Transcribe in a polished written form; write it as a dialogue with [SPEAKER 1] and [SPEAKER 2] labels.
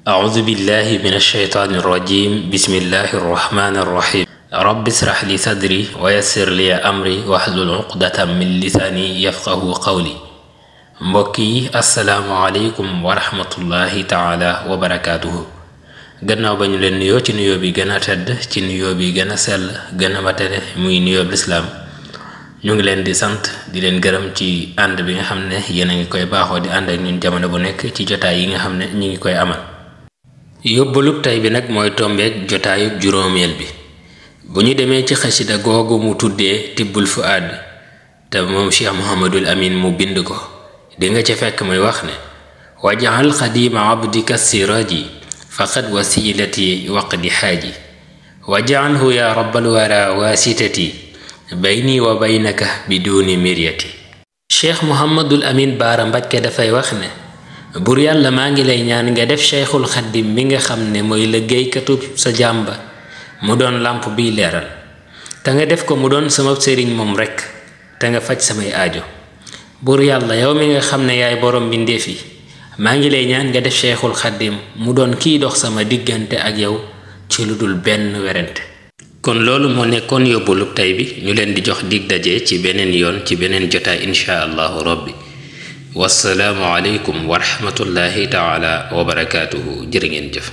[SPEAKER 1] أعوذ بالله من الشيطان الرجيم بسم الله الرحمن الرحيم رب اشرح لي صدري ويسر لي أمري واحلل عقدة من لساني يفقه قولي mbokki asalaamaaleykum wa rahmatullahi taala wa barakaatuhu gannaaw ba ñu leen nuyoo ci nuyoo bi gën a tedd ci nuyoo bi gën a sell gën a matale muy nuyoo bi lislaam ñu ngi leen di sant di leen gërëm ci ànd bi nga xam ne yéen a ngi koy baaxoo di ànd ak ñun jamono bu nekk ci jotaay yi nga xam ne ñu ngi koy amal yóbbalub tey bi nag mooy tombeek jotaayub juróomeel bi bu ñu demee ci xasida googu mu tuddee tibbul fuaad te moom Cheikh Mouhamadul Amin mu bind ko di nga ca fekk muy wax ne wajaxal xadima abdika siraji faqad wasilati waqdi xaaji wajaxalhu ya rabbal wara wasitati bayni wa baynaka biduni miryati Cheikh Mouhamadul Amin Baara Mbakke dafay wax ne bur yàlla maa ngi lay ñaan nga def cheikhul xaddim mi nga xam ne mooy liggéeykatub sa jàmba mu doon làmp biy leeral te nga def ko mu doon sama sëriñ moom rekk te nga faj samay aajo buur yàlla yow mi nga xam ne yaay borom bindeef yi maa ngi lay ñaan nga def cheikhul xaddim mu doon kiy dox sama diggante ak yow ci lu dul benn werante kon loolu moo nekkoon yóbbulub tey bi ñu leen di jox dig daje ci beneen yoon ci beneen jotaay insha allahu rabbi wassalaamu aleykum wa rahmatullahi taala wa barakaatuhu jërë ngeen jëf